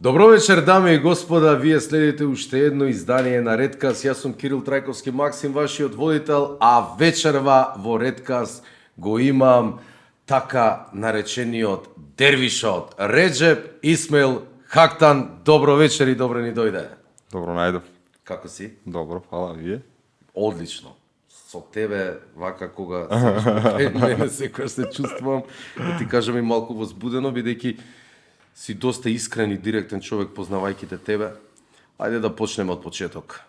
Добро вечер, дами и господа, вие следите уште едно издание на Редкаст. Јас сум Кирил Трајковски Максим, вашиот водител, а вечерва во Редкаст го имам така наречениот дервишот Реджеп Исмаил Хактан. Добро вечер и добро ни дојде. Добро најдов. Како си? Добро, фала, вие? Одлично. Со тебе, вака кога се мене секојаш се чувствувам, да ти кажам и малку возбудено, бидејќи си доста искрен и директен човек, познавајќи тебе. Ајде да почнеме од почеток.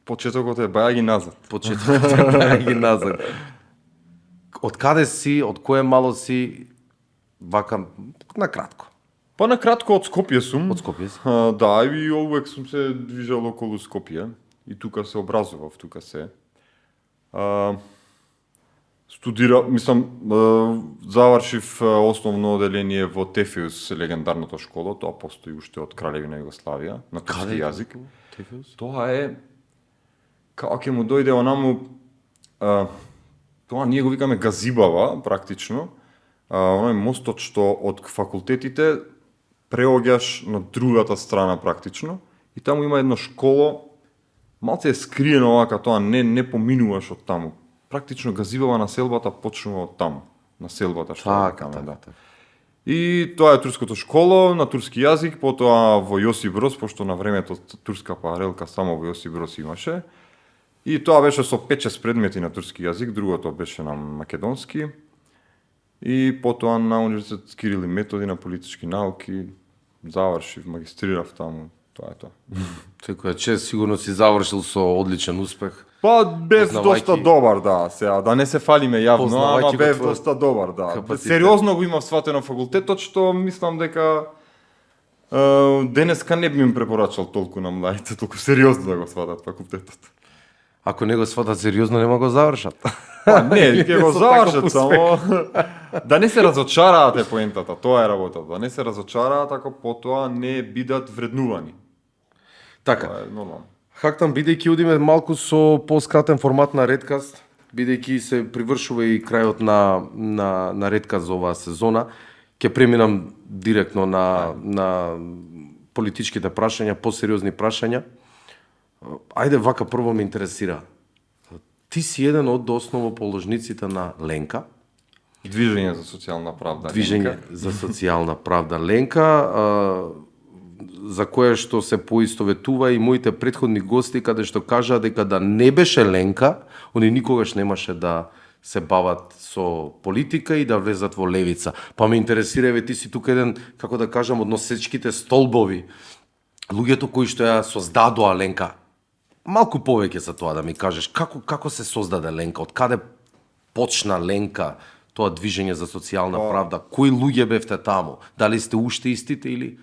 Почетокот е баја ги назад. Почетокот е баја ги назад. Од каде си, од кое мало си, вака, на кратко. Па на кратко од Скопје сум. Од Скопје си? Да, и увек сум се движел околу Скопје. И тука се образував, тука се. Завршив основно оделение во Тефеус, легендарната школа, тоа постои уште од Кралевина Југославија, на турски јазик. Тефеус? Тоа е, како ќе му дојде онаму, тоа ние го викаме газибава, практично. Оној мостот што од факултетите преоѓаш на другата страна практично. И таму има едно школо, малце е скриено овака, тоа не поминуваш од таму. Практично газибава населбата почнува од таму, населбата што викаме, да. И тоа е турското школо на турски јазик, потоа во Јосип Броз, пошто на времето турска паралелка само во Јосип Броз имаше. И тоа беше со 5-6 предмети на турски јазик, другото беше на македонски. И потоа на универзитет Кирил и Методи на политички науки, завршив, магистрирав таму, тоа е тоа. Секоја чест, сигурно си завршил со одличен успех. Па бев доста добар, да, сега, да не се фалиме јавно, ама бев доста добар, да. Капацитет. Сериозно го имав сватено факултетот, што мислам дека денеска не би им препорачал толку на младите, толку сериозно да го сватат факултетот. Ако не го сватат сериозно, нема го завршат. Па не, ќе го Со завршат, таков само да не се разочараат е поентата, тоа е работата, да не се разочараат ако потоа не бидат вреднувани. Така. Тоа е нормално. Хактан, бидејќи одиме малку со поскратен формат на Редкаст, бидејќи се привршува и крајот на Редкаст за оваа сезона, ќе преминам директно на политичките прашања, посериозни прашања. Ајде вака прво ме интересира. Ти си еден од основоположниците на Ленка. Движење за социјална правда. Движење за социјална правда Ленка, за кое што се поистоветува и моите претходни гости, каде што кажаа дека да не беше Ленка, они никогаш немаше да се бават со политика и да влезат во левица. Па ме интересира, еве ти си тука еден, како да кажам, од носечките столбови, луѓето кои што ја создадоа Ленка. Малку повеќе за тоа да ми кажеш, како се создаде Ленка, од каде почна Ленка, тоа движење за социјална правда, кои луѓе бевте таму, дали сте уште истите или...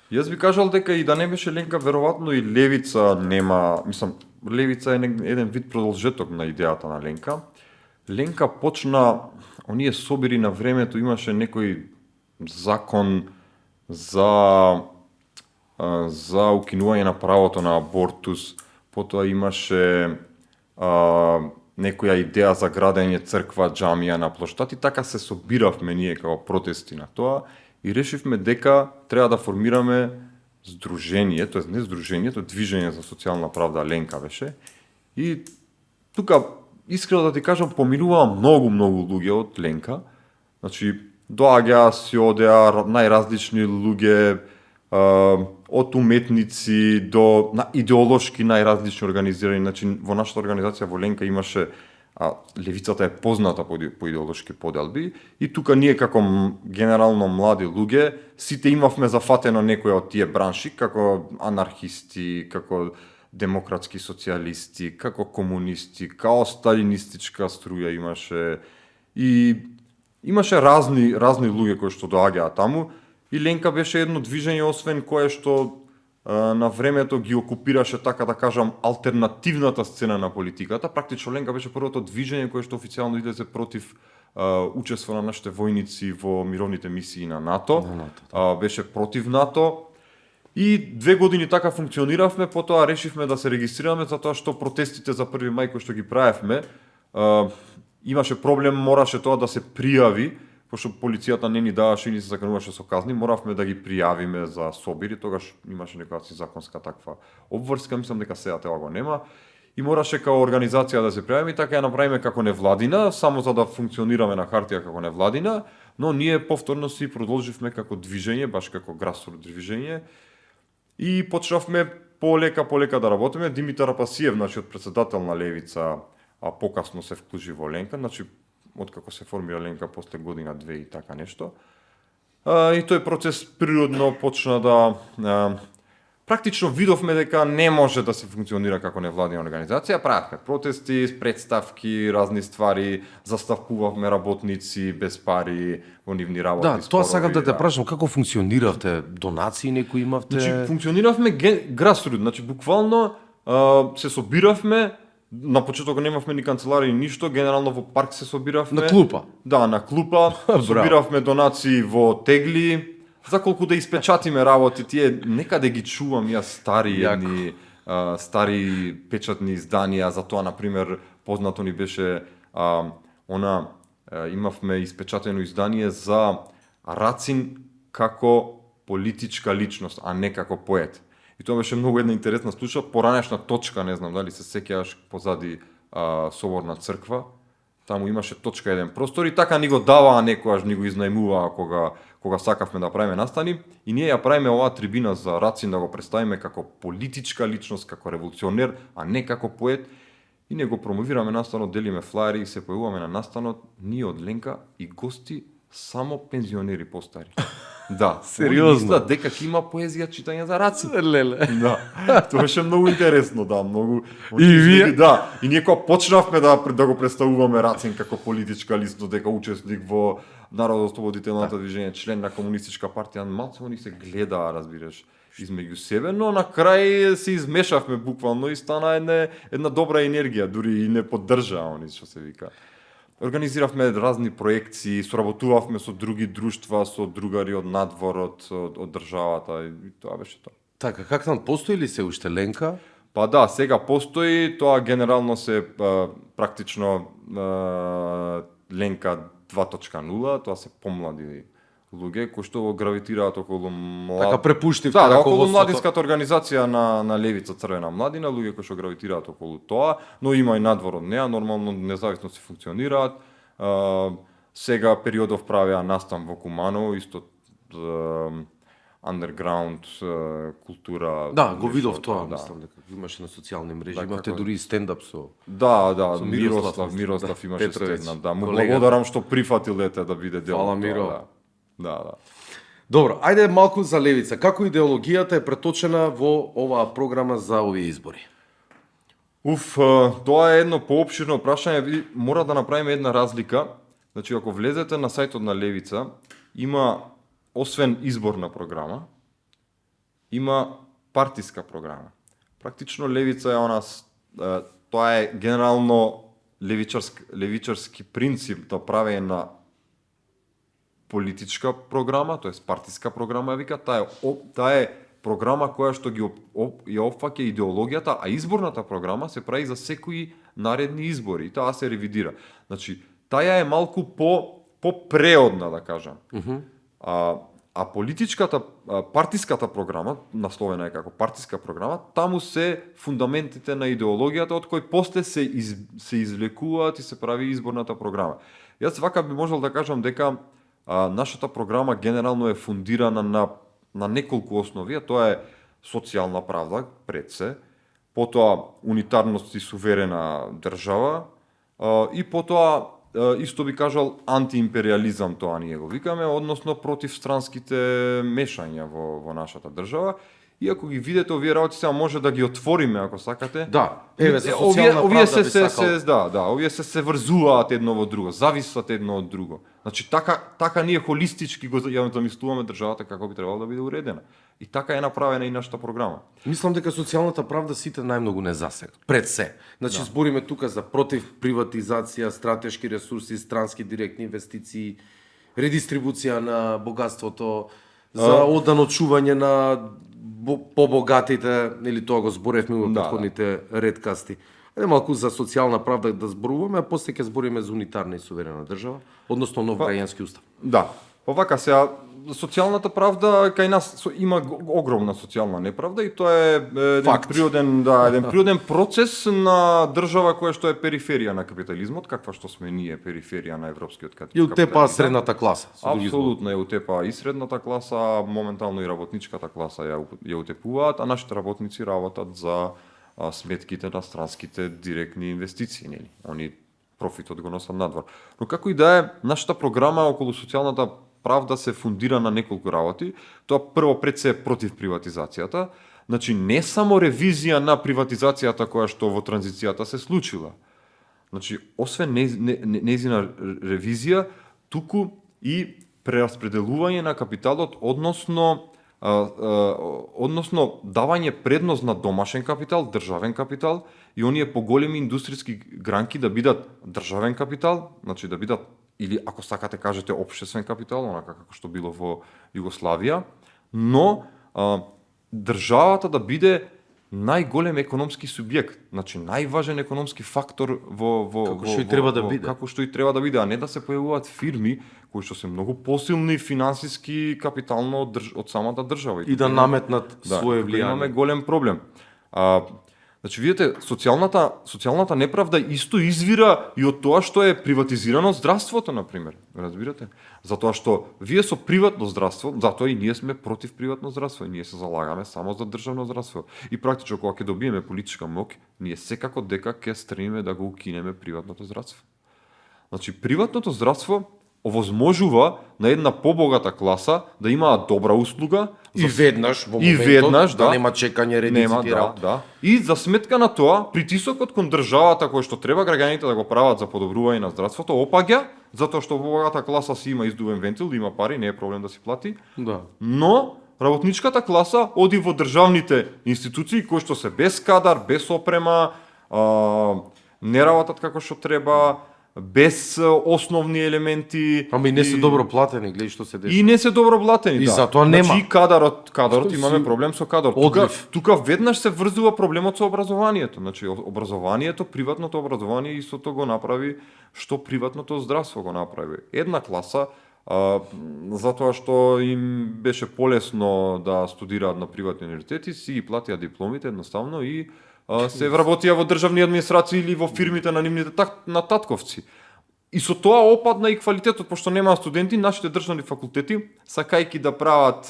Јас би кажал дека и да не беше Ленка, веројатно и левица нема, мислам, левица е еден вид продолжеток на идејата на Ленка. Ленка почна, оние собири на времето, имаше некој закон за укинување на правото на абортус, потоа имаше некоја идеја за градење црква, џамија на плоштад и така се собиравме ние како протести на тоа. И решивме дека треба да формираме здружение, тоест не здружение, тоа движење за социјална правда Ленка беше. И тука искрено да ти кажам, поминуваа многу луѓе од Ленка. Значи доаѓаа, си одеа најразлични луѓе, од уметници до идеолошки најразлични организирани. Значи во нашата организација во Ленка имаше левицата е позната по идеолошки поделби и тука ние како генерално млади луѓе сите имавме зафатено некоја од тие бранши, како анархисти, како демократски социјалисти, како комунисти, како сталинистичка струја имаше и имаше разни луѓе кои што доаѓаа таму и Ленка беше едно движење освен кое што на времето ги окупираше, така да кажам, алтернативната сцена на политиката. Практично Ленка беше првото движење кое што официјално излезе против учество на нашите војници во мировните мисии на НАТО. Беше против НАТО. И 2 години така функциониравме, потоа решивме да се регистрираме затоа што протестите за 1 мај кои што ги правевме, имаше проблем, мораше тоа да се пријави пошто полицијата не ни даваше и ни се закануваше со казни, моравме да ги пријавиме за собири, тогаш имаше некоја си законска таква обврска, мислам дека сега тоа го нема. И мораше као организација да се пријавиме и така ја направиме како невладина, само за да функционираме на хартија како невладина, но ние повторно си продолживме како движење, баш како grassroots движење, и почнавме полека да работиме. Димитар Апасиев, значи од председател на Левица, а покасно се вклучи во Ленка, значи откако се формира Ленка после година, две и така нешто. И тој процес природно почна да практично видовме дека не може да се функционира како невладина организација, правевме протести, представки, разни ствари, заставкувавме работници без пари во нивни работи. Да, тоа сакам да те прашам, како функциониравте? Донации некои имавте? Значи, функциониравме grassroots, значи буквално се собиравме, на почеток немавме ни канцеларија ни ништо, генерално во парк се собиравме. На клупа? Да, на клупа, собиравме донации во тегли, за колку да испечатиме работи, тие некаде ги чувам јас стари едни стари печатни изданија, за тоа например познато ни беше имавме испечатено издание за Рацин како политичка личност, а не како поет. И тоа беше многу една интересна случка, поранешна точка, не знам дали се сеќаваш позади Соборна црква, таму имаше точка еден простор и така ни го даваа некојаш, ни го изнајмуваа кога сакавме да правиме настани, и ние ја правиме оваа трибина за Рацин да го представиме како политичка личност, како револуционер, а не како поет, и ние го промовираме настанот, делиме флаери и се појавуваме на настанот, ние од Ленка и гости само пензионери постари. Да, сериозно. Мисля дека ќе има поезија читање за Рацин. Леле. Да. Тоа беше многу интересно, да, многу. И вие? Да, и ние кога почнавме да го представуваме Рацин како политичка личност, дека учесник во Народоослободителното движење, член на комунистичка партија, малку они се гледаа, разбираш, измеѓу себе, но на крај се измешавме буквално и стана една добра енергија, дури и не поддржаа они, што се вика. Организиравме разни проекции, соработувавме со други друштва, со другари од надворот, од државата, и тоа беше тоа. Така, как там постои ли се уште Ленка? Па да, сега постои, тоа генерално се практично Ленка 2.0, тоа се помлади луѓе кои што гравитираат околу Така препуштивте да, околу раководството. младинската организација на Левица Црвена младина, луѓе кои што гравитираат околу тоа, но има и надвор од неа, нормално независно се функционираат. Сега периодов правеа настан во Куманово, исто underground култура. Да, го видов тоа, да. мислам дека имаше на социјални мрежи, Да, имавте како- дури и стендап со... Да, Со Мирослав Мирослав, имаше Петровиќ, стендап, да, му колега. благодарам што прифатил да биде дел. Фала, од тоа, Миро. Да. Добро, ајде малку за Левица. Како идеологијата е преточена во оваа програма за овие избори? Тоа е едно поопширно прашање, мора да направиме една разлика. Значи, ако влезете на сајтот на Левица, има, освен изборна програма, има партиска програма. Практично Левица е тоа е генерално левичарски принцип да прави на политичка програма, тоа е партиска програма, вика, таа е програма која што ја опфаќа идеологијата, а изборната програма се прави за секои наредни избори и таа се ревидира. Значи, таа е малку по-преодна, да кажам. А политичката, партиската програма, насловена е како партиска програма, таму се фундаментите на идеологијата од кои после се извлекуваат и се прави изборната програма. Јас вака би можел да кажам дека нашата програма генерално е фундирана на неколку основи, а тоа е социјална правда пред се, потоа унитарност и суверена држава, и потоа исто би кажал антиимпериализам, тоа ние го викаме, односно против странските мешања во нашата држава. И ако ги видите овие работи, сега може да ги отвориме ако сакате. Да, еве за социјална правда би сакал. Овие се врзуваат едно во друго, зависат едно од друго. Значи така ние холистички го ја замислуваме државата како би требало да биде уредена. И така е направена и нашата програма. Мислам дека социјалната правда сите најмногу не засега. Пред се. Значи збориме тука за против приватизација, стратешки ресурси, странски директни инвестиции, редистрибуција на богатството, за оданочување на побогатите, или тоа го зборевме во претходните редкасти. Ајде малку за социјална правда да зборуваме, а после ќе збориме за унитарна и суверена држава, односно нов граѓански устав. Да. Вака сега социјалната правда кај нас има огромна социјална неправда и тоа е еден природен процес на држава која што е периферија на капитализмот, каква што сме ние периферија на европскиот И капитализам. утепа средната класа. Апсолутно ја утепа и средната класа, моментално и работничката класа ја утепуваат, а нашите работници работат за сметките на странските директни инвестиции, нели? Они профитот го носат надвор. Но како и да е, нашата програма околу социјалната правда се фундира на неколку работи. Тоа прво пред се против приватизацијата, значи не само ревизија на приватизацијата која што во транзицијата се случила. Значи, освен незина ревизија, туку и прераспределување на капиталот, односно давање предност на домашен капитал, државен капитал, и оние поголеми индустријски гранки да бидат државен капитал, значи да бидат, или ако сакате кажете општествен капитал, онака како што било во Југославија, но државата да биде најголем економски субјект, значи најважен економски фактор како што и треба да биде. Како што и треба да биде, а не да се појавуваат фирми кои што се многу посилни финансиски капитално од самата држава. И да наметнат свое влијание. Имаме голем проблем. Значи, видите, социјалната неправда исто извира и од тоа што е приватизирано здравството, например. Разбирате? Затоа што вие со приватно здравство, затоа и ние сме против приватно здравство, и ние се залагаме само за државно здравство. И практично кога ќе добиеме политичка моќ, ние секако дека ќе стремиме да го укинеме приватното здравство. Значи, приватното здравство овозможува на една побогата класа да имаат добра услуга И веднаш во моментот да нема чекање, редици и работа. Да. И за сметка на тоа, притисокот кон државата кој што треба граѓаните да го прават за подобрување на здравството опаѓа, затоа што богата класа си има издувен вентил, има пари, не е проблем да си плати. Да. Но работничката класа оди во државните институции кои што се без кадар, без опрема, не работат како што треба, без основни елементи. Ама и не се добро платени, гледај што се И дешава. не се добро платени, И да. затоа нема. Значи кадарот Што имаме си проблем со кадар. одлив. Тука веднаш се врзува проблемот со образованието. Значи образованието, приватното образование истото го направи што приватното здравство го направи. Една класа затоа што им беше полесно да студираат на приватни универзитети, си ги платија дипломите едноставно и се вработија во државни администрации или во фирмите на нивните на татковци. И со тоа опадна и квалитетот, пошто нема студенти, нашите државни факултети, сакајќи да прават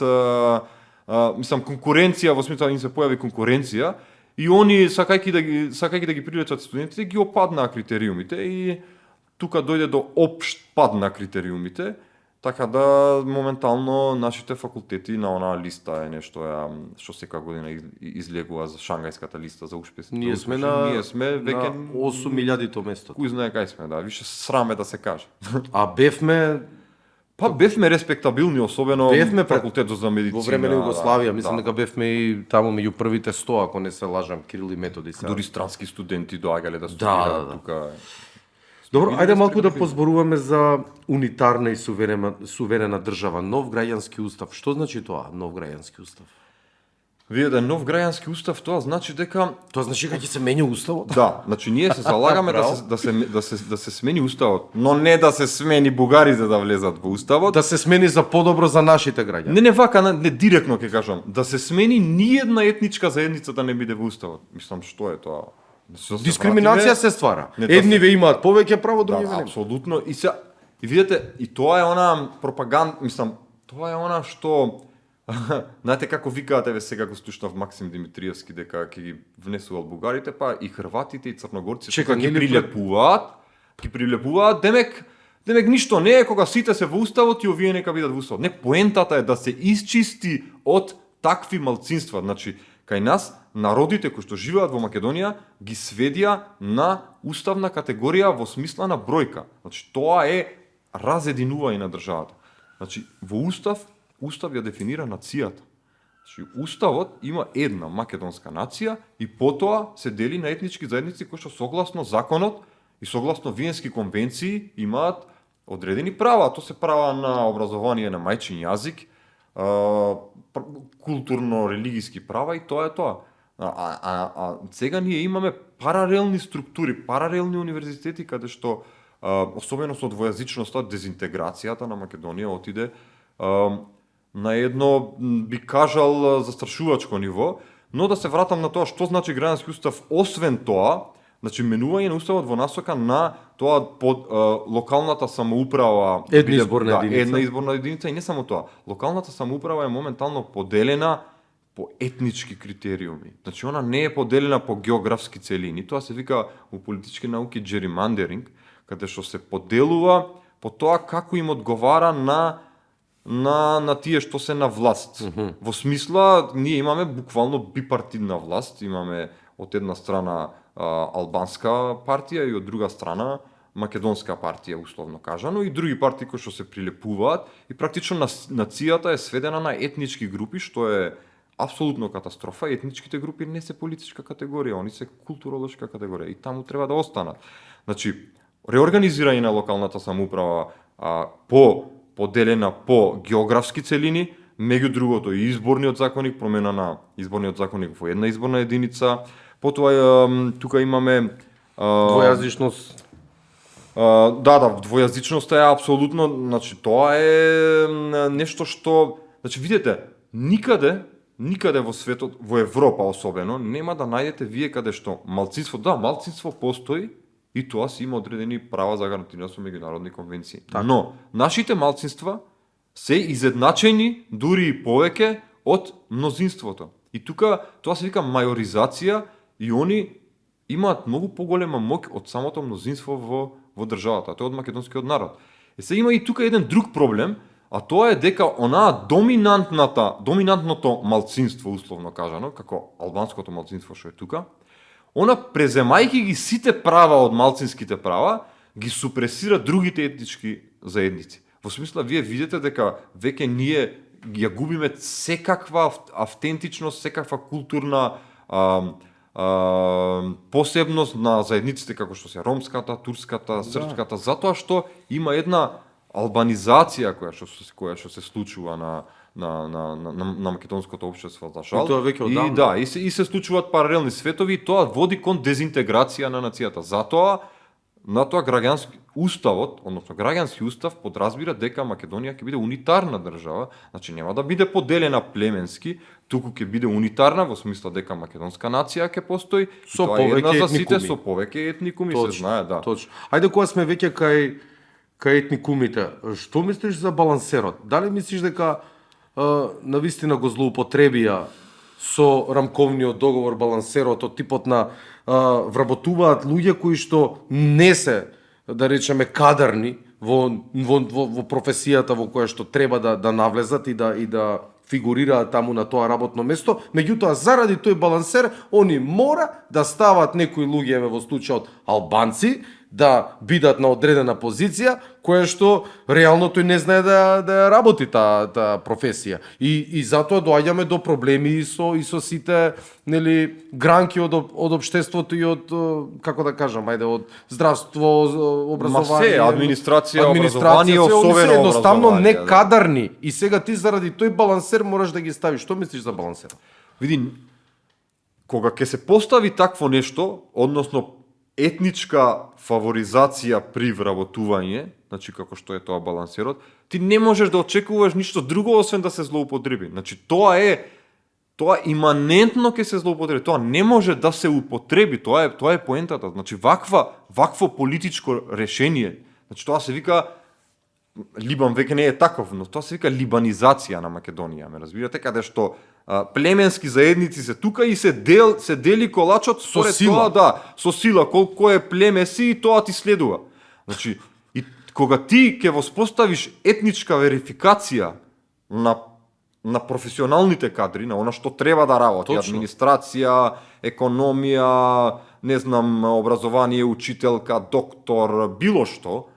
конкуренција, во смисла им се појави конкуренција, и они сакајќи да ги привлечат студентите, ги опаднаа критериумите и тука дојде до општ пад на критериумите. Така да моментално нашите факултети на онаа листа е нешто што секоја година излегува за Шангајската листа за успех. Ние сме на веќе 8.000-то место. Кој знае кај сме, да, више сраме да се каже. А бевме бевме респектабилни, особено Бевме факултетот за медицина. во време на Југославија, мислам дека бевме и таму меѓу првите 100, ако не се лажам, Кирил и Методи се. Дури странски студенти доаѓале да студираат тука. Добро, ајде малку да позборуваме за унитарна и суверена држава, нов граѓански устав. Што значи тоа, нов граѓански устав? Видете, нов граѓански устав, тоа значи дека Тоа значи дека ќе се менја уставот? да, значи ние се залагаме да се смени уставот, но не да се смени бугарите да влезат во уставот. Да се смени за подобро за нашите граѓани. Не вака, не директно ќе кажам, да се смени ниедна етничка заедница да не биде во уставот. Мислам, што е тоа? Дискриминација се ствара. Едниве имаат повеќе право, другиве да, нема. апсолутно. И видите, и тоа е она пропаганда, мислам, тоа е она што знаете како викаат, еве сега го слушнав Максим Димитриевски дека ќе ги внесувал бугарите, па и хрватите и црногорците ги прилепуваат, демек ништо не е кога сите се во уставот и овие нека бидат во уставот. Не, поентата е да се исчисти од такви малцинства. Значи, кај нас народите кои што живеат во Македонија ги сведија на уставна категорија во смисла на бројка. Значи, тоа е разединување на државата. Значи, во Устав ја дефинира нацијата. Значи, Уставот има една македонска нација и потоа се дели на етнички заедници кои што согласно законот и согласно Виенски конвенции имаат одредени права. Тоа се права на образование на мајчин јазик, културно-религиски права и тоа е тоа. Сега ние имаме паралелни структури, паралелни универзитети каде што особено со двојазичноста, дезинтеграцијата на Македонија отиде на едно, би кажал, застрашувачко ниво, но да се вратам на тоа што значи граѓански устав, освен тоа, значи менување на уставот во насока на тоа под локалната самоуправа Една изборна единица. Една изборна единица и не само тоа. Локалната самоуправа е моментално поделена по етнички критериуми. Значи она не е поделена по географски целини. Тоа се вика у политички науки gerrymandering, каде што се поделува по тоа како им одговара на тие што се на власт. Во смисла, ние имаме буквално бипартидна власт, имаме од една страна албанска партија и од друга страна македонска партија, условно кажано, и други партии кои што се прилепуваат и практично нацијата е сведена на етнички групи, што е апсолутно катастрофа. Етничките групи не се политичка категорија, они се културолошка категорија и таму треба да останат. Значи, реорганизирање на локалната самоуправа поделена по географски целини, меѓу другото и изборниот законник, промена на изборниот законник во една изборна единица. Потоа тука имаме Двојазичност. двојазичноста е апсолутно, значи тоа е нешто што, значи видете, никаде во светот, во Европа особено, нема да најдете вие каде што малцинство постои и тоа си има одредени права загарантирани со меѓународни конвенции. Но нашите малцинства се изедначени дури и повеќе од мнозинството. И тука тоа се вика мајоризација и они имаат многу поголема моќ од самото мнозинство во државата, тоа е од македонскиот народ. Се има и тука еден друг проблем, а тоа е дека онаа доминантното малцинство, условно кажано, како албанското малцинство што е тука, она преземајќи ги сите права од малцинските права, ги супресира другите етнички заедници. Во смисла, вие видите дека веќе ние ја губиме секаква автентичност, секаква културна посебност на заедниците како што се ромската, турската, српската, затоа што има една албанизација која што се случува на македонското општество, за жал. И тоа веќе одамна. И се случуваат паралелни светови и тоа води кон дезинтеграција на нацијата. Затоа граѓански уставот, односно граѓански устав подразбира дека Македонија ќе биде унитарна држава, значи нема да биде поделена племенски, туку ќе биде унитарна во смисла дека македонска нација ќе постои Со тоа е една повеќе за сите етникуми. со повеќе етникуми, Точно, се знае, да. Точно. Ајде кога сме веќе кај етникумите, што мислиш за балансерот? Дали мислиш дека навистина го злоупотребија со рамковниот договор балансерот од типот на вработуваат луѓе кои што не се, да речеме, кадарни во професијата во која што треба да навлезат и да фигурираат таму на тоа работно место, меѓутоа заради тој балансер они мора да стават некои луѓе во случајот албанци да бидат на одредена позиција која што реално тој не знае да ја работи таа професија. И затоа доаѓаме до проблеми и со сите, нели, гранки од општеството и од, како да кажам, ајде, од здравство, образование, администрација, образование, особено едноставно образование, некадарни. И сега ти заради тој балансер мораш да ги ставиш. Што мислиш за балансер? Види, кога ќе се постави такво нешто, односно етничка фаворизација при вработување, значи како што е тоа балансерот, ти не можеш да очекуваш ништо друго освен да се злоупотреби. Значи тоа иманентно ќе се злоупотреби. Тоа не може да се употреби, тоа е поентата. Значи вакво политичко решение, значи тоа се вика Либан веќе не е таков, но тоа се вика либанизација на Македонија, ме разбирате, каде што племенски заедници се тука и се дели колачот според сила. тоа, со сила, колко е племе си и тоа ти следува. Значи, и кога ти ќе воспоставиш етничка верификација на професионалните кадри, на она што треба да работи, Точно. администрација, економија, не знам, образование, учителка, доктор, било што,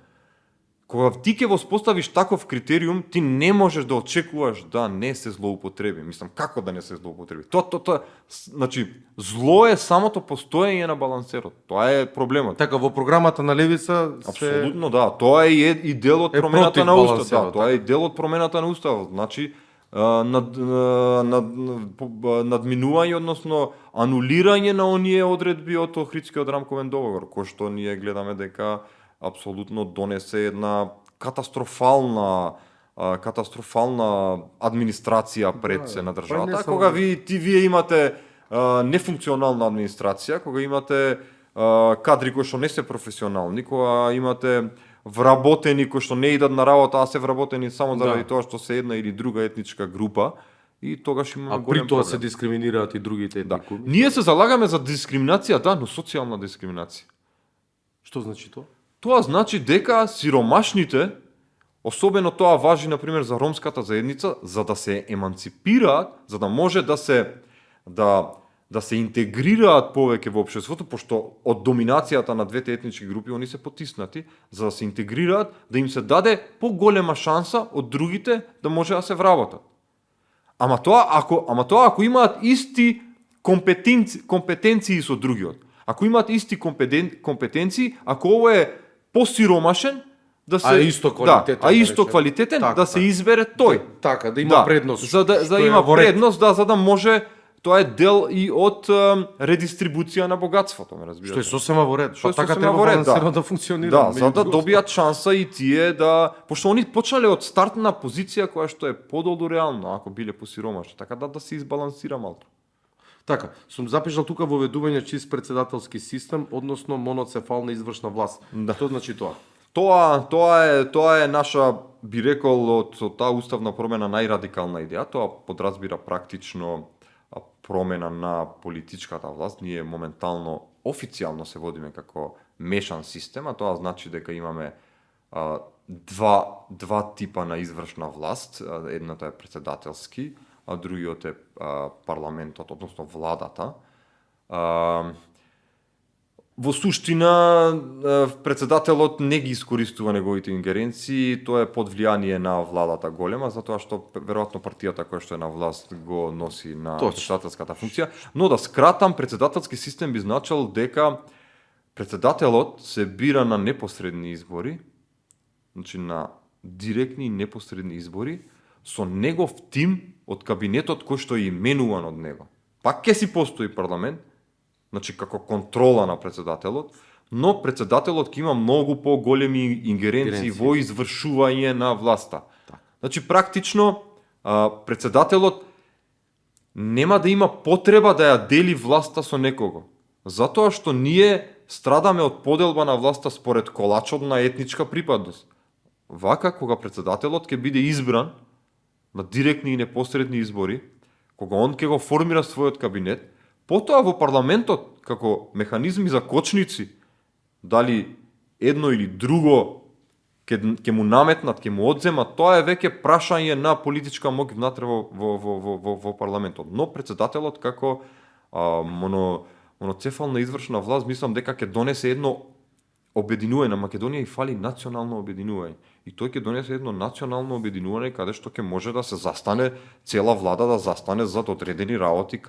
кога ти ќе воспоставиш таков критериум, ти не можеш да очекуваш да не се злоупотреби. Мислам, како да не се злоупотреби? Тоа, значи, зло е самото постоење на балансерот. Тоа е проблемот. Така, во програмата на Левица Апсолутно, да. Тоа е и дел од е промената против на уставот. Да, балансерот, тоа е и дел од промената на уставот. Значи, надминување, односно анулирање на оние одредби од Охридскиот рамковен договор, кој што ние гледаме дека апсолутно донесе една катастрофална администрација пред се на државата. Кога вие имате нефункционална администрација, кога имате кадри кои што не се професионални, кога имате вработени кои што не идат на работа, а се вработени само заради тоа што се една или друга етничка група, и тогаш имаме голем проблем. А при тоа се дискриминираат и другите етникуми? Ние се залагаме за дискриминација, но социјална дискриминација. Што значи тоа? Тоа значи дека сиромашните, особено тоа важи например за ромската заедница, за да се еманципираат, за да може да се интегрираат повеќе во општеството, пошто од доминацијата на двете етнички групи они се потиснати, за да се интегрираат, да им се даде поголема шанса од другите да може да се вработат. Ама тоа ако имаат исти компетенции со другиот, ако имаат исти компетенции, ако овој е посиромашен, да се исто квалитетен, да се избере тој. Така, да има предност. За да има предност, за да може. Тоа е дел и од редистрибуција на богатството, ме разбирате. Што е сосема во ред. Па така треба балансирано да функционира. Да, за да добијат шанса и тие да, пошто они почнале од стартна позиција која што е подолу реално, ако биле посиромашни, така да се избалансира малку. Така, сум запишал тука воведување чист председателски систем, односно моноцефална извршна власт. Да. Што значи тоа? Тоа е наша, би рекол, од таа уставна промена најрадикална идеја. Тоа подразбира практично промена на политичката власт. Ние моментално официјално се водиме како мешан систем, а тоа значи дека имаме два типа на извршна власт. Едната е председателски, а другиот е парламентот, односно владата. Во суштина, председателот не ги искористува неговите ингеренции, тоа е под влијание на владата голема, затоа што веројатно партијата која што е на власт го носи на председателската функција. Но да скратам, председателски систем би значил дека председателот се бира на непосредни избори, значи на директни и непосредни избори, со негов тим од кабинетот кој што е именуван од него. Пак ќе си постои парламент, значи како контрола на председателот, но председателот ќе има многу поголеми ингеренции во извршување на власта. Значи практично председателот нема да има потреба да ја дели власта со некого, затоа што ние страдаме од поделба на власта според колачот на етничка припадност. Вака, кога председателот ќе биде избран на директни и непосредни избори, кога он ќе го формира својот кабинет, потоа во парламентот, како механизми за кочници, дали едно или друго ќе му наметнат, ќе му одземат, тоа е веќе прашање на политичка моќ внатре во парламентот. Но председателот како моноцефална извршна власт, мислам дека ќе донесе едно обединување. На Македонија и фали национално обединување. И тој ќе донесе едно национално обединување каде што ќе може да се застане цела влада, да застане зад одредени работи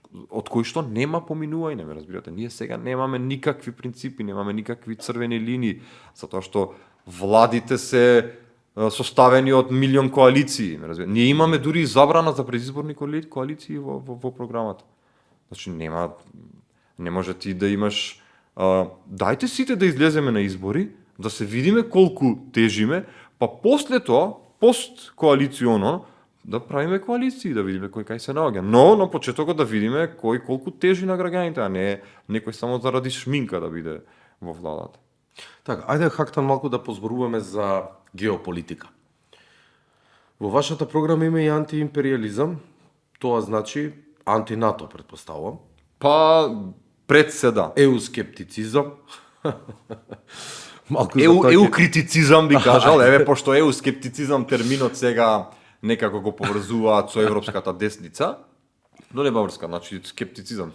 од кои што нема поминување, ме разбирате. Ние сега немаме никакви принципи, немаме никакви црвени линии, затоа што владите се составени од милион коалиции, ме разбирате. Ние имаме дури забрана за предизборни коалиции во програмата. Значи не може ти да имаш дајте сите да излеземе на избори, да се видиме колку тежиме, па после тоа, пост коалиционо, да правиме коалиции, да видиме кој кај се наоѓа. Но на почетокот да видиме кој колку тежи на граѓаните, а не некој само заради шминка да биде во владата. Така, ајде Хактан малку да позборуваме за геополитика. Во вашата програма има и антиимпериализам, тоа значи анти-НАТО, претпоставувам. Па пред се да. Еускептицизам. Еукритицизам би кажал, пошто еускептицизам терминот сега некако го поврзуваат со европската десница, но нема врска, значи скептицизам,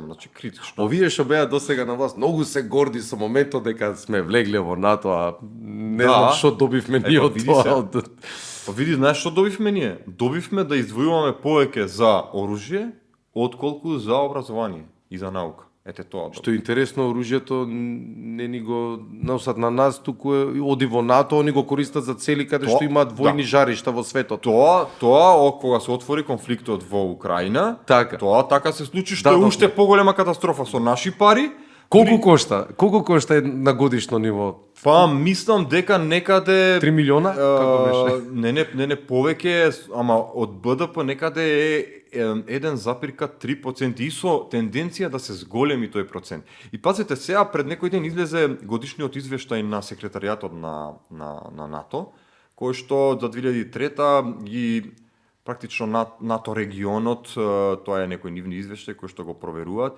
значи критично. Овие што беа досега на власт, многу се горди со моментот дека сме влегле во НАТО, а не знам што добивме ние од тоа. Па види, знаеш што добивме ние? Добивме да издвојуваме повеќе за оружје, отколку за образование и за наука. Ете тоа. Што е интересно, оружјето не ни го носат на нас, туку оди во НАТО, они го користат за цели каде што имаат војни жаришта во светот. Тоа кога се отвори конфликтот во Украина, Така. тоа така се случи што е уште поголема катастрофа со наши пари. Колку кошта? Колку кошта на годишно ниво? Па мислам дека некаде 3 милиона? Како беше? Не, повеќе, ама од БДП некаде е 1,3% и со тенденција да се зголеми тој процент. И пазете, сега пред некој ден излезе годишниот извештај на секретаријатот на НАТО, кој што за 2003 ги практично НАТО регионот, тоа е некој нивни извештај кој што го проверуваат,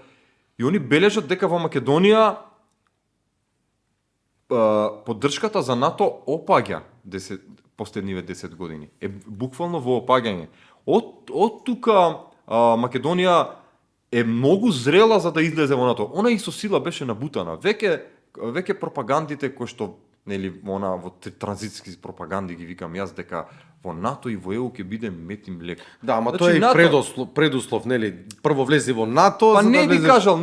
и они бележат дека во Македонија поддршката за НАТО опаѓа последниве 10 години. Е буквално во опаѓање. Од тука Македонија е многу зрела за да излезе во НАТО. Она и со сила беше набутана. Веќе пропагандите кои што во транзитски пропаганди ги викам јас дека во НАТО и во ЕУ ќе биде мет и млеко. Да, ама тоа е предуслов, нели? Прво влези во НАТО, па за да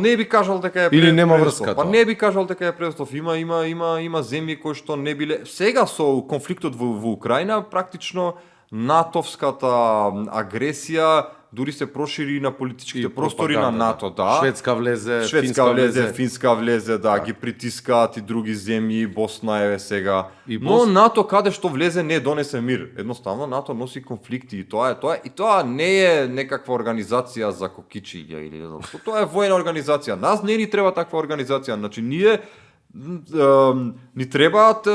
не би кажал дека е или нема предуслов. врска. Па не би кажал дека е предуслов. Има земји кои што не биле сега со конфликтот во Украина, практично натовската агресија дури се прошири на политичките простори на НАТО, да. Шведска влезе, Финска влезе, да, ги притискаат и други земји, Босна е сега. Но НАТО каде што влезе не донесе мир. Едноставно НАТО носи конфликти и тоа не е некаква организација за кокичиња или не знам. Тоа е војна организација. Нас не ни треба таква организација. Значи ние ни требаат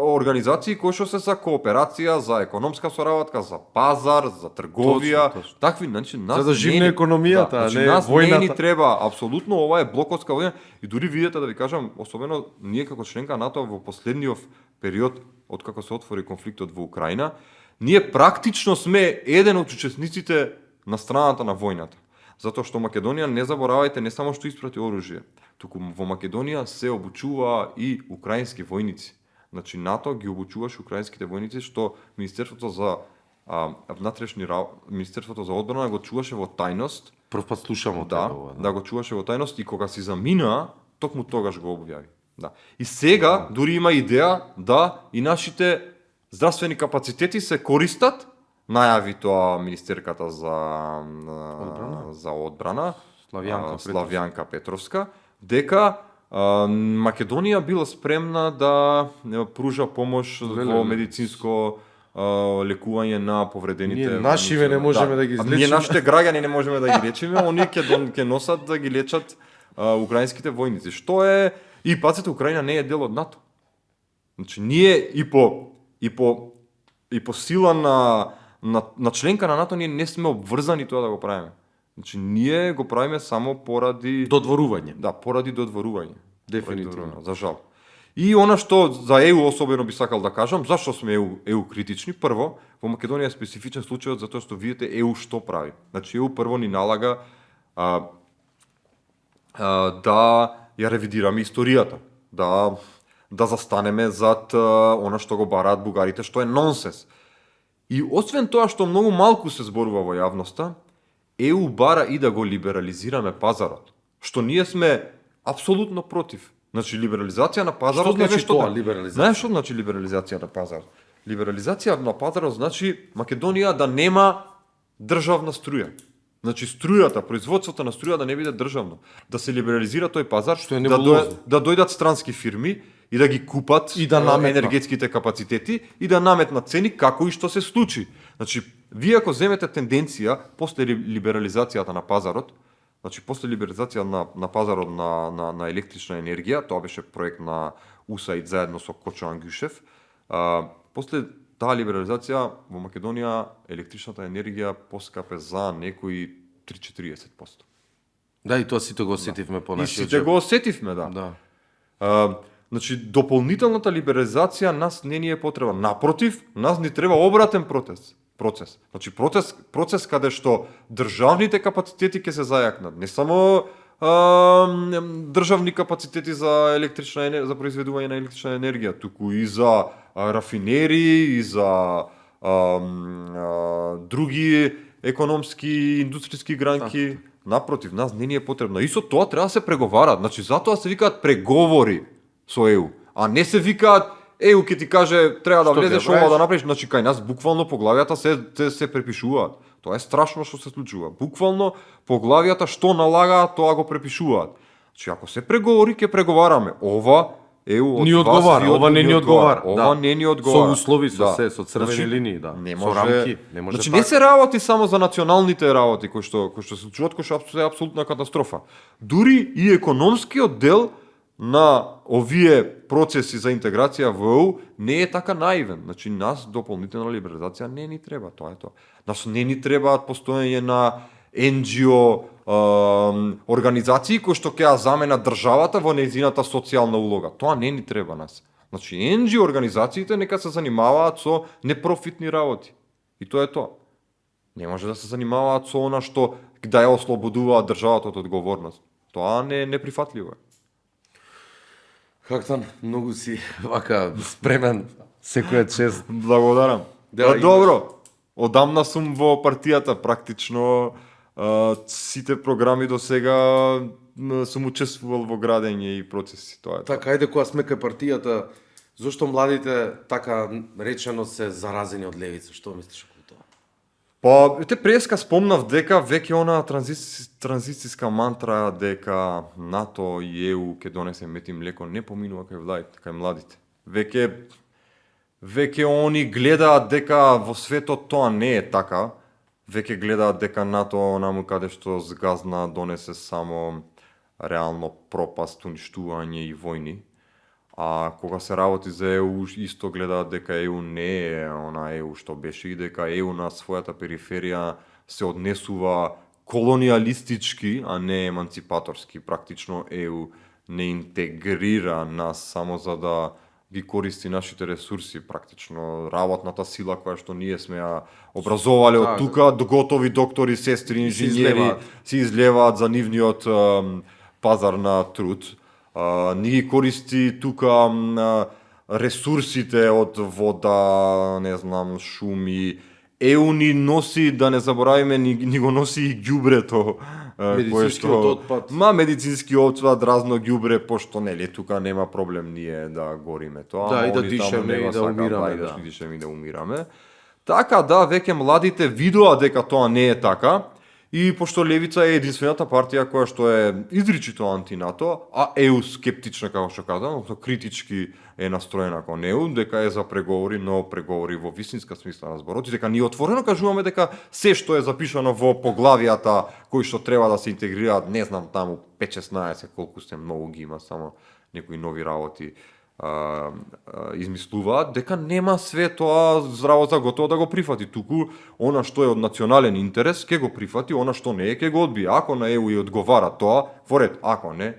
организации кои што се за кооперација, за економска соработка, за пазар, за трговија, точно. такви, значи нас за да живне економијата, значи, не нас војната. не ни треба, апсолутно ова е блоковска војна и дури видите да ви кажам, особено ние како членка НАТО во последниот период од како се отвори конфликтот во Украина, ние практично сме еден од учесниците на страната на војната. Затоа што Македонија, не заборавајте, не само што испрати оружје, туку во Македонија се обучува и украински војници. Значи НАТО ги обучуваше украинските војници, што Министерството за Министерството за одбрана го чуваше во тајност. Прв пат слушам од ова. Да, го чуваше во тајност и кога си замина, токму тогаш го објави. Да. И сега дури има идеја да и нашите здравствени капацитети се користат, најави тоа министерката за одбрана Славјанка Петровска, дека Македонија била спремна да пружа помош во медицинско лекување на повредените. Ние нашиве не можеме да ги излечиме. Ние нашите граѓани не можеме да ги лечиме, оние ќе носат да ги лечат украинските војници. Што е и паците Украина не е дел од НАТО. Значи ние и по сила на членка на НАТО ние не сме обврзани тоа да го правиме. Значи ние го правиме само поради додворување. Да, поради додворување. Дефинитивно. За жал. И она што за ЕУ особено би сакал да кажам, зашто сме ЕУ критични? Прво, во Македонија е специфичен случајот затоа што видите ЕУ што прави. Значи ЕУ прво ни налага да ја ревидираме историјата, да застанеме зад она што го бараат бугарите, што е нонсенс. И освен тоа што многу малку се зборува во јавноста, ЕУ бара и да го либерализираме пазарот, што ние сме апсолутно против. Значи либерализација на пазарот што значи тоа либерализација? Знаеш што значи либерализација на пазарот? Либерализација на пазарот значи Македонија да нема државна струја. Значи струјата, производството на струја да не биде државно, да се либерализира тој пазар, што е да дојдат странски фирми и да ги купат и да енергетските капацитети и да наметнат цени како и што се случи. Значи вие ако земете тенденција после либерализацијата на пазарот, значи после либерализација на пазарот на електрична енергија, тоа беше проект на УСАИД заедно со Кочо Ангушев, после таа либерализација во Македонија електричната енергија поскапе за некои 3-40%. Да, и тоа сите го осетивме по нашиот. И сите го осетивме, да. Значи дополнителната либерализација нас не ни е потреба. Напротив, нас ни треба обратен процес. Значи процес каде што државните капацитети ќе се зајакнат, не само државни капацитети за електрична енергија, за произведување на електрична енергија, туку и за рафинери, и за други економски, индустријски гранки. напротив, нас не ни е потребна. Исто тоа треба да се преговара. Значи затоа се викаат преговори со ЕУ, а не се викаат ЕУ ќе ти каже треба да Што влезеш ќе ова да правиш? направиш. Значи кај нас буквално поглавијата се препишуваат. Тоа е страшно што се случува. Буквално поглавијата што налагаат, тоа го препишуваат. Значи ако се преговори, ќе преговараме. Ова ЕУ од Ни вас одговара, ви ова не ни одговара. Ова Да. не ни одговара. Со услови, со Да. се, со црвени линии, да. Не Со може, рамки, не може значи така. не се работи само за националните работи кои што се случуваат, кои што е апсолутна катастрофа. Дури и економскиот дел на овие процеси за интеграција во ЕУ не е така наивен. Значи нас дополнителна либерализација не ни треба, тоа е тоа. Нас не ни требаат постоење на NGO организации кои што ќе ја заменат државата во нејзината социјална улога. Тоа не ни треба нас. Значи NGO организациите нека се занимаваат со непрофитни работи. И тоа е тоа. Не може да се занимаваат со она што да ја ослободуваат државата од одговорност. Тоа не е неприфатливо. Хактан, многу си вака спремен секоја чест. Благодарам. Да, Да, имаш. добро. Одамна сум во партијата, практично сите програми до сега сум учествувал во градење и процеси, тоа е. Така, ајде кога сме кај партијата, зошто младите така речено се заразени од левица? Што мислиш околу тоа? Па, те преска спомнав дека веќе она транзицијска мантра дека НАТО и ЕУ ќе донесе мет и млеко не поминува кај младите. Веќе они гледаат дека во светот тоа не е така. Веќе гледаат дека НАТО онаму каде што згазна донесе само реално пропаст, уништување и војни. А кога се работи за ЕУ, исто гледаат дека ЕУ не е она ЕУ што беше и дека ЕУ на својата периферија се однесува колониалистички, а не еманципаторски. Практично ЕУ не интегрира нас само за да ги користи нашите ресурси, практично работната сила која што ние сме ја образовале од тука, готови доктори, сестри, инженери се излеваат за нивниот пазар на труд. Ни ги користи тука ресурсите од вода, не знам, шуми. ЕУ ни носи, да не заборавиме, ни го носи и ѓубрето. Медицинскиот отпад. Медицински отпад, разно ѓубре, пошто нели тука нема проблем ние да гориме тоа. Да, и да они таму дишеме нема и да сака, умираме, и да. дишеме и да умираме. Така да, веќе младите видоа дека тоа не е така. И пошто левица е единствената партија која што е изричито анти-НАТО, а ЕУ скептична, како што казам, критички е настроена кон ЕУ, дека е за преговори, но преговори во вистинска смисла на зборот, и дека ние отворено кажуваме дека се што е запишано во поглавијата кои што треба да се интегрираат, не знам таму 5-16 колку се многу ги има, само некои нови работи измислуваат, дека нема све тоа здраво за готово да го прифати. Туку, она што е од национален интерес, ќе го прифати, она што не е, ќе го одбие. Ако на ЕУ и одговара тоа, во ред. Ако не,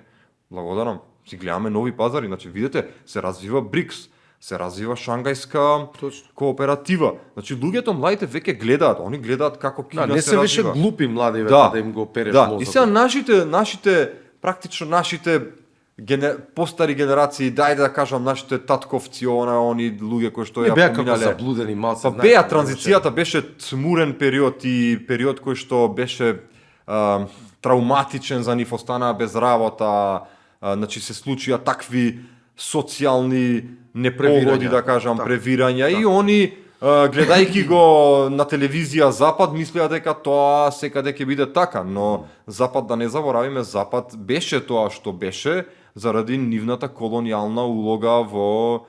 благодарам. Си гледаме нови пазари. Значи, видите, се развива БРИКС, се развива Шангајска кооператива. Значи, луѓето, младите, веќе гледаат. Они гледаат како Кина Да, не се се беше развива. глупи млади да им го переш мозокот. И сега нашите постари генерации, дајде да кажам нашите татковци, они луѓе кои што Не ја беа како поминале. заблудени малце. Па беа, транзицијата беше цмурен период и период кој што беше травматичен за нив, останаа без работа, значи се случија такви социјални непогоди, да кажам, превирања и они гледајќи го на телевизија Запад, мислеа дека тоа секаде ќе биде така, но Запад, да не заборавиме, Запад беше тоа што беше заради нивната колонијална улога во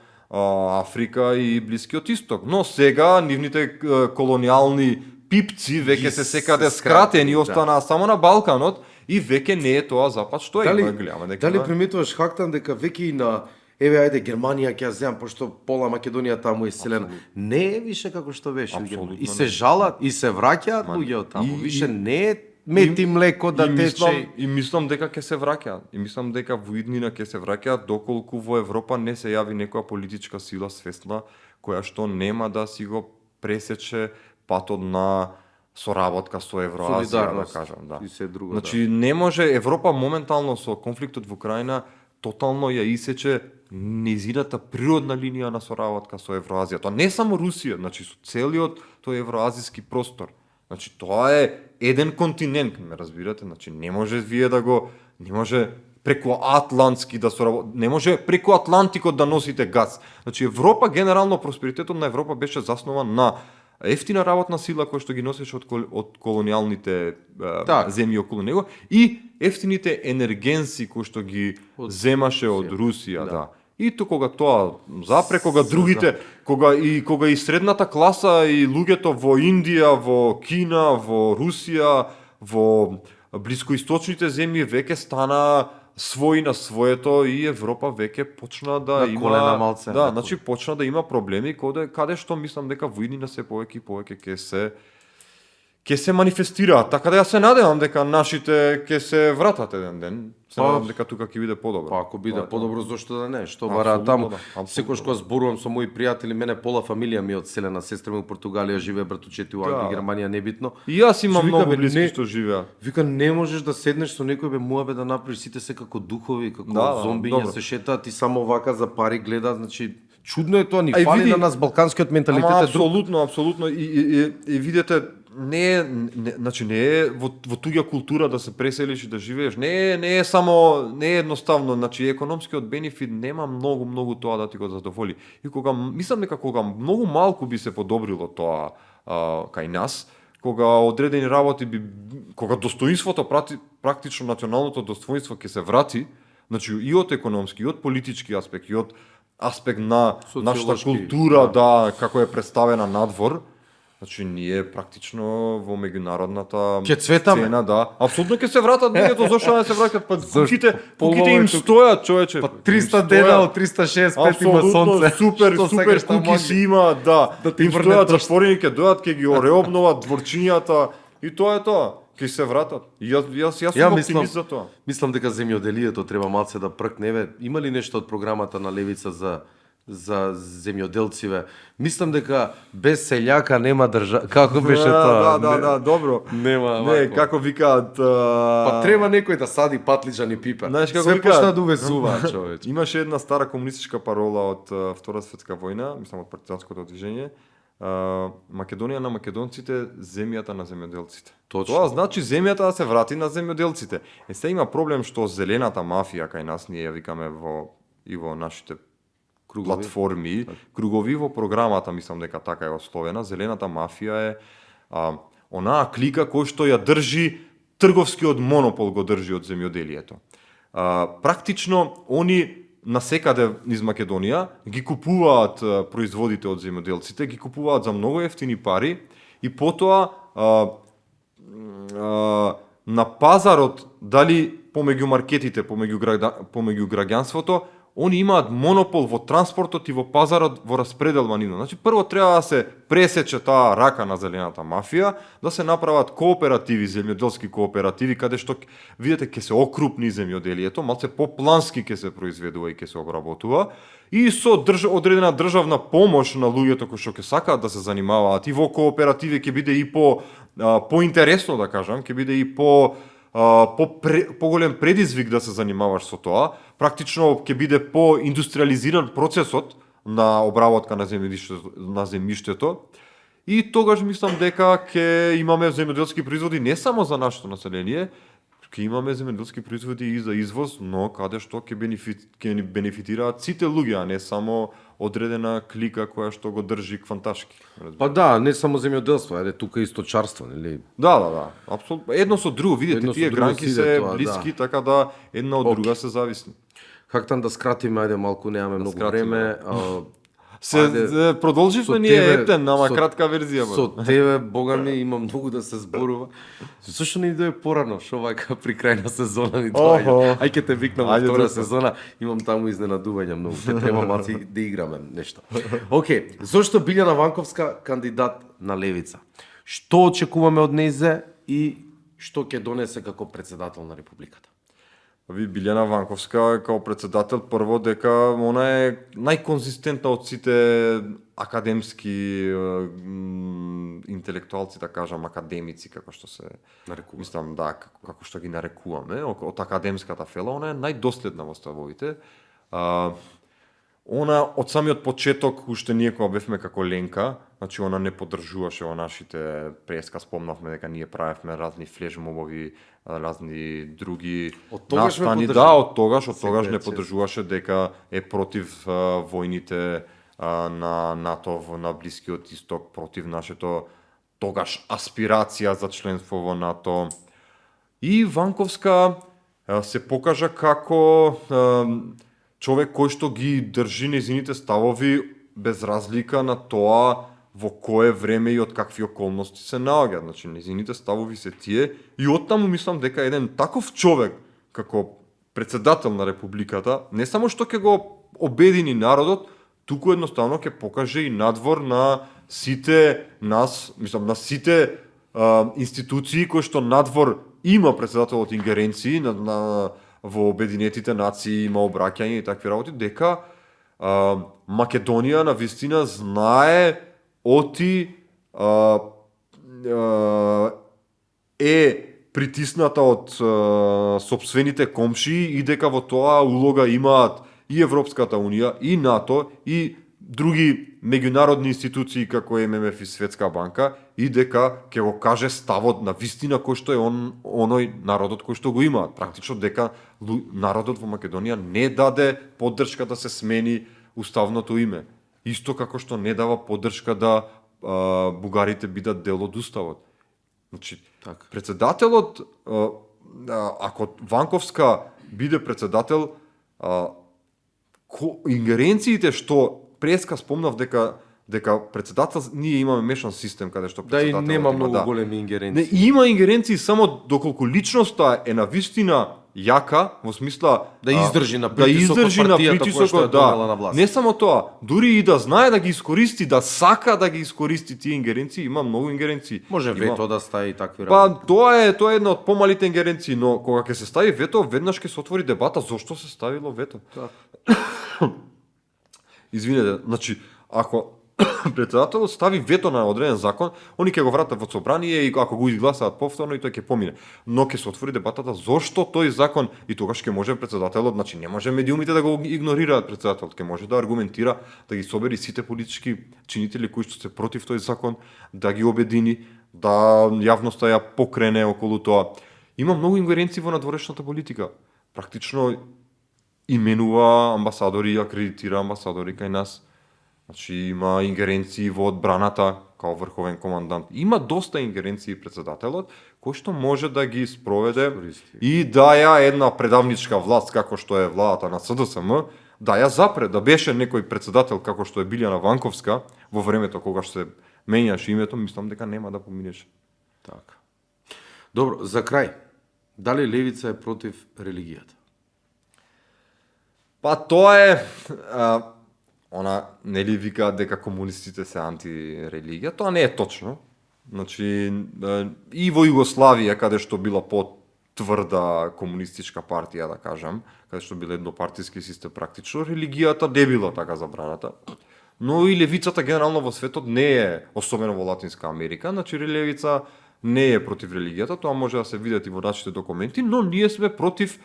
Африка и Блискиот Исток. Но сега нивните колонијални пипци веќе се секаде скратени, останаа само на Балканот и веќе не е тоа Запад што е. Дали приметуваш, Хактан, дека веќе и на еве ајде Германија ќе ја земам, пошто пола Македонија таму е селена. Не е више како што беше. И се жалат, и се враќаат луѓе од таму. Више не е мет и млеко да тече. И мислам дека ќе се враќаат. И мислам дека во иднина ќе се враќаат доколку во Европа не се јави некоја политичка сила свесна која што нема да си го пресече патот на соработка со Евроазија, да кажам, да. И се друго, значи не може Европа моментално со конфликтот во Украина тотално ја исече незината природна линија на соработка со Евроазија. Тоа не само Русија, значи со целиот тој евроазиски простор. Значи тоа е еден континент, ме разбирате? Значи не може вие да го не може преку Атлантски да не може преку Атлантикот да носите газ. Значи Европа генерално просперитетот на Европа беше заснован на ефтина работна сила која што ги носеше од колонијалните земји околу него и ефтините енергенси кои што ги земаше од Русија, да. И кога тоа запре, кога другите, кога и средната класа и луѓето во Индија, во Кина, во Русија, во блискоисточните земји веќе стана свој на своето и Европа веќе почна да има колена малце. Да, значи почна да има проблеми каде што мислам дека во иднина се повеќе и повеќе ќе се манифестираат. Така да ја се надевам дека нашите ќе се вратат еден ден. Се надевам дека тука ќе биде подобро. Па ако биде подобро, зошто да не? Што бара таму? Секогаш кога зборувам со мои пријатели, мене пола фамилија ми е одселена, сестра ми у Португалија живее, братучети у Англија, Германија, небитно. И јас имам многу блиски што живеа. Вика, не можеш да седнеш со некој муабе да направиш, сите се како духови, како зомбиња се шетаат и само вака за пари гледаат, значи чудно е тоа, ни фали на нас балканскиот менталитет е друг. Апсолутно и видите значи не е во туѓа култура да се преселиш и да живееш. Не е едноставно, значи економскиот бенефит нема многу тоа да ти го задоволи. И мислам дека кога многу малку би се подобрило тоа кај нас, кога одредени работи кога достоинството практично националното достоинство ќе се врати, значи и од економски, и од политички аспект, и од аспект на нашата култура, да, како е представена надвор. Значи ние практично во меѓународната сцена, да, апсолутно ќе се вратат луѓето, зошто не се враќаат? Па куките им стојат, човече. Па 300 дена од 365 има сонце. Супер куки си има, да. Им стојат затворени, ќе дојдат, ќе ги ореобноват дворчињата и тоа е тоа. Ќе се вратат. Јас сум оптимист за тоа. Мислам дека земјоделието треба малце да пркневе. Има ли нешто од програмата на Левица за земјоделциве? Мислам дека без селјака нема држава. Како беше тоа? Да, добро. Нема. Не, како викаат, па треба некој да сади патлиџан и пипер. Знаеш како се викаат? почна да увезуваат, човече. Имаше една стара комунистичка парола од Втора светска војна, мислам од партизанското движење. Македонија на македонците, земјата на земјоделците. Точно. Тоа значи земјата да се врати на земјоделците. Се има проблем што зелената мафија кај нас, ние ја викаме во нашите платформи, кругови во програмата, мислам дека така е ословена, зелената мафија е онаа клика кој што ја држи трговскиот монопол, го држи од земјоделието. Практично они насекаде низ Македонија ги купуваат производите од земјоделците, ги купуваат за многу ефтини пари и потоа на пазарот, дали помеѓу маркетите, помеѓу граѓанството, они имаат монопол во транспортот и во пазарот во распределба нивно. Значи прво треба да се пресече таа рака на зелената мафија, да се направат кооперативи, земјоделски кооперативи, каде што видите ќе се окрупни земјоделието, малце поплански ќе се произведува и ќе се обработува, и со одредена државна помош на луѓето кои што ќе сакаат да се занимаваат и во кооперативи, ќе биде и поинтересно, да кажам, ќе биде и поголем предизвик да се занимаваш со тоа. Практично ќе биде поиндустриализиран процесот на обработка на земјиштето. И тогаш мислам дека ќе имаме земјоделски производи не само за нашето население, ќе имаме земјоделски производи и за извоз, но каде што ќе бенефитираат сите луѓе, а не само одредена клика која што го држи кванташки. Па да, не само земјоделство, ајде тука и сточарство, нели? Да, апсолутно. Едно со друго, видите, тие гранки се блиски, така да една од друга се зависни. Хактам да скратиме, ајде малку, немаме многу време. Продолживме ние ептен, ама кратка верзија. Со тебе, бога ми, има многу да се зборува. Зошто не дојде порано, шо вака при крај на сезона ни доаѓа? Ај ќе те викнам во втора сезона, имам таму изненадувања многу. Те треба малци да играме нешто. Океј, зошто Билјана Ванковска кандидат на Левица? Што очекуваме од нејзе и што ќе донесе како председател на Републиката? Билјана Ванковска како председател, прво дека она е најконзистентна од сите академски интелектуалци, да кажам, академици, како што се нарекува. Мислам, да, како што ги нарекуваме, од академската фела, она е најдоследна во ставовите. Она од самиот почеток, уште ние кога бевме како Ленка, значи она не поддржуваше во нашите преска, спомнавме дека ние правевме разни флешмобови, разни други Од тогаш ме настани. поддржува. Да, од тогаш не Секоја поддржуваше дека е против војните на НАТО на Блискиот Исток, против нашето тогаш аспирација за членство во НАТО. И Ванковска се покажа како човек кој што ги држи нејзините ставови без разлика на тоа во кое време и од какви околности се наоѓа. Значи, нејзините ставови се тие и оттаму мислам дека еден таков човек како председател на Републиката не само што ќе го обедини народот, туку едноставно ќе покаже и надвор на сите нас, мислам на сите институции кои што надвор има председателот ингеренции во Обединетите нации, има обраќање и такви работи, дека Македонија на вистина знае оти е притисната од сопствените комшии и дека во тоа улога имаат и Европската Унија, и НАТО, и други меѓународни институции како ММФ и Светска банка, и дека ќе го каже ставот на вистина кој што е оној народот кој што го имаат. Практично дека народот во Македонија не даде поддршка да се смени уставното име. Исто како што не дава поддршка да бугарите бидат дел од уставот. Значи, Така. председателот, ако Ванковска биде председател, ингеренциите што преска спомнав дека председател ние имаме мешан систем каде што Да, и председателот нема има, многу да. големи Не, ингеренции. има ингеренции само доколку личноста е на вистина јака, во смисла Да издржи на да притисокот издржи на партијата која што е притисокот, донела на власт. Не само тоа, дури и да знае да ги искористи, да сака да ги искористи тие ингеренции, има многу ингеренции. Може Има- вето да стави и такви Па работи. тоа е една од помалите ингеренции, но кога ќе се стави вето, веднаш ќе се отвори дебата зошто се ставило вето. Извинете, значи, ако председателот стави вето на одреден закон, они ќе го вратат во собрание и ако го изгласаат повторно и тој ќе помине. Но ќе се отвори дебатата зошто тој закон и тогаш ќе може председателот, значи не може медиумите да го игнорираат председателот, ќе може да аргументира, да ги собери сите политички чинители кои што се против тој закон, да ги обедини, да јавноста ја покрене околу тоа. Има многу ингеренции во надворешната политика. Практично именува амбасадори, акредитира амбасадори кај нас. Значи има ингеренции во одбраната као врховен командант. Има доста ингеренции председателот кој што може да ги спроведе Искористи. и да ја една предавничка власт како што е владата на СДСМ, да ја запре, да беше некој председател како што е Билјана Ванковска во времето кога се менјаше името, мислам дека нема да поминеше. Така. Добро, за крај. Дали левица е против религијата? Па тоа е она нели вика дека комунистите се антирелигија, тоа не е точно. Значи и во Југославија каде што била потврда комунистичка партија, да кажам, каде што бил еднопартиски систем практично, религијата не била така забраната. Но и левицата генерално во светот не е, особено во Латинска Америка, значи левица не е против религијата, тоа може да се види и во нашите документи, но ние сме против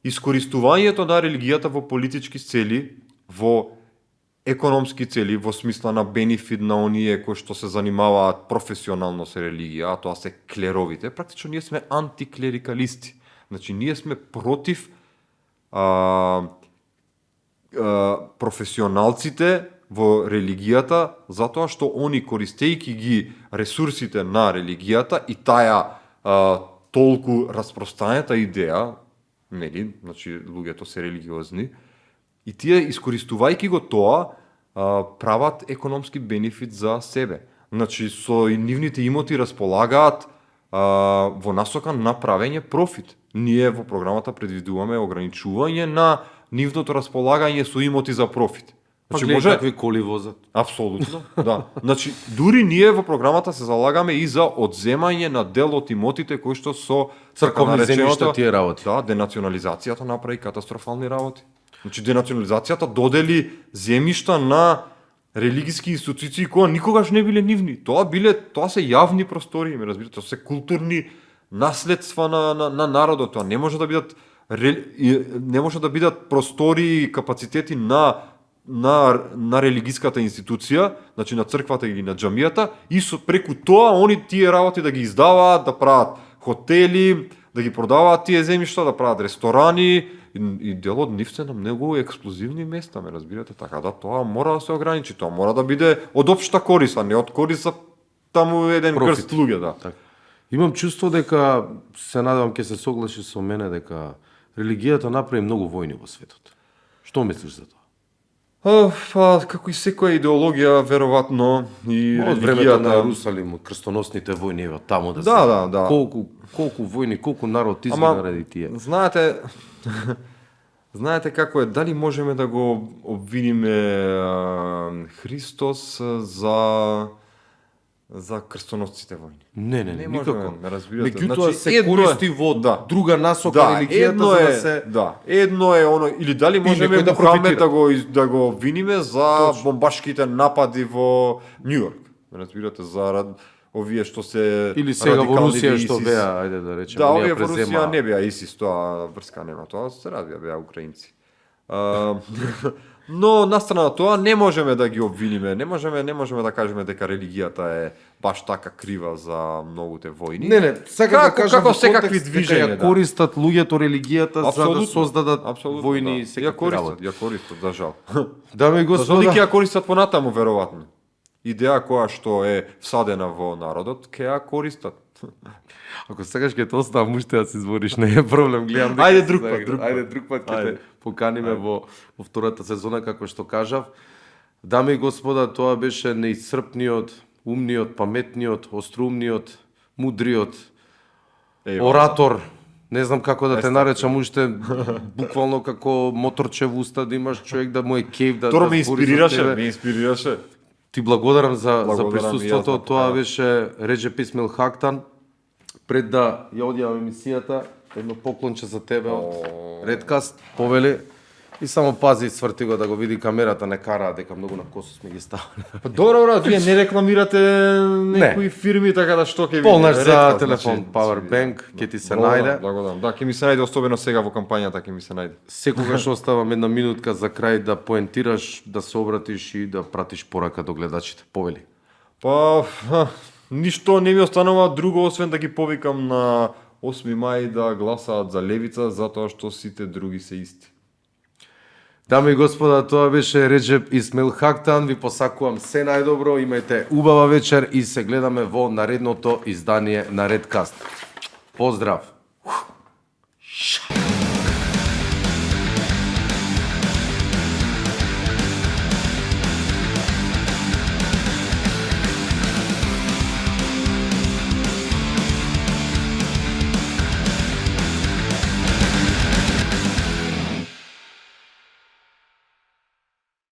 искористувањето на религијата во политички цели, во економски цели, во смисла на бенефит на оние кои што се занимаваат професионално со религија, а тоа се клеровите. Практично ние сме антиклерикалисти. Значи ние сме против професионалците во религијата, затоа што они користејќи ги ресурсите на религијата и таа толку распространета идеја, нели, значи луѓето се религиозни, и тие искористувајќи го тоа, прават економски бенефит за себе. Значи со нивните имоти располагаат во насока на правење профит. Ние во програмата предвидуваме ограничување на нивното располагање со имоти за профит. Значи, може какви коли возат. Апсолутно, да. Значи, дури ние во програмата се залагаме и за одземање на дел од имотите кои што со Црковни така земјишта тие работи. Да, денационализацијата направи катастрофални работи. Значи, денационализацијата додели земјишта на религиски институции кои никогаш не биле нивни. Тоа се јавни простории, ме разбирате, тоа се културни наследства на народот, тоа не може да бидат не може да бидат простори и капацитети на религиската институција, значи на црквата или на џамијата, и преку тоа они тие работи да ги издаваат, да прават хотели, да ги продаваат тие земјишта, да прават ресторани, и дел од нив се на многу ексклузивни места, ме разбирате, така да тоа мора да се ограничи, тоа мора да биде од општа корист, а не од корист за таму еден крст луѓе, да. Так. Имам чувство дека, се надевам ќе се соглаши со мене, дека религијата направи многу војни во светот. Што мислиш за тоа? Па, како и секоја идеологија, веројатно и Од времето на религијата... Јерусалим, крстоносните војни, ева таму да се... Да. Колку војни, колку народ изгина ради тие. Знаете како е, дали можеме да го обвиниме Христос за крстоносците војни? Не, никако. Можеме, разбирате. Меѓутоа се едно користи во друга насока религијата за да се... едно е оно, или дали можеме некој да Мухамед профитира. да го обвиниме за бомбашките напади во Њујорк. Разбирате, за овие што се Или сега во радикални Русија што ИСИС. беа, ајде да речеме, Да, оние овие во Русија презема. не беа ИСИС, тоа врска нема, тоа се развија, беа украинци. Но настрана тоа не можеме да ги обвиниме, не можеме да кажеме дека религијата е баш така крива за многуте војни. Не, сакам да кажам како во секакви контекст дека движења, ја користат луѓето религијата за да Апсолутно, создадат апсолутно, војни и да. секакви работи. Ја користат, за жал. Дами и Господи, господа, ќе ја користат понатаму веројатно. Идеја која што е всадена во народот, ќе ја користат. ако сакаш ќе те оставам уште да се збориш, не е проблем, гледам дека Ајде се друг пат, заигра. друг пат. Ајде друг пат ќе Ајде. те поканиме во втората сезона како што кажав. Дами и господа, тоа беше неисцрпниот, умниот, паметниот, остроумниот, мудриот оратор. Не знам како да те наречам уште, буквално како моторче во уста да имаш човек да му е кејф да Тоа да ме збори за инспирираше, тебе. ме инспирираше. Ти благодарам за Благодарам и присуството. јас, Тоа да. беше Реджеп Исмаил Хактан. Пред да ја одјавам емисијата, едно поклонче за тебе од Редкаст, повели. И само пази, сврти го да го види камерата, не кара дека многу на косо сме ги ставили. Па добро, брат, вие не рекламирате некои фирми, така да што ќе Полнаш видите. за Редкаст, телефон значи, Powerbank, ќе ти се Благодарам, најде. Благодарам. Да, ќе ми се најде, особено сега во кампањата ќе ми се најде. Секогаш оставам една минутка за крај да поентираш, да се обратиш и да пратиш порака до гледачите. Повели. Па, ништо не ми останува друго, освен да ги повикам на 8 мај да гласаат за левица, затоа што сите други се исти. Дами и господа, тоа беше Реджеп Исмаил Хактан. Ви посакувам се најдобро, имајте убава вечер и се гледаме во наредното издание на Редкаст. Поздрав!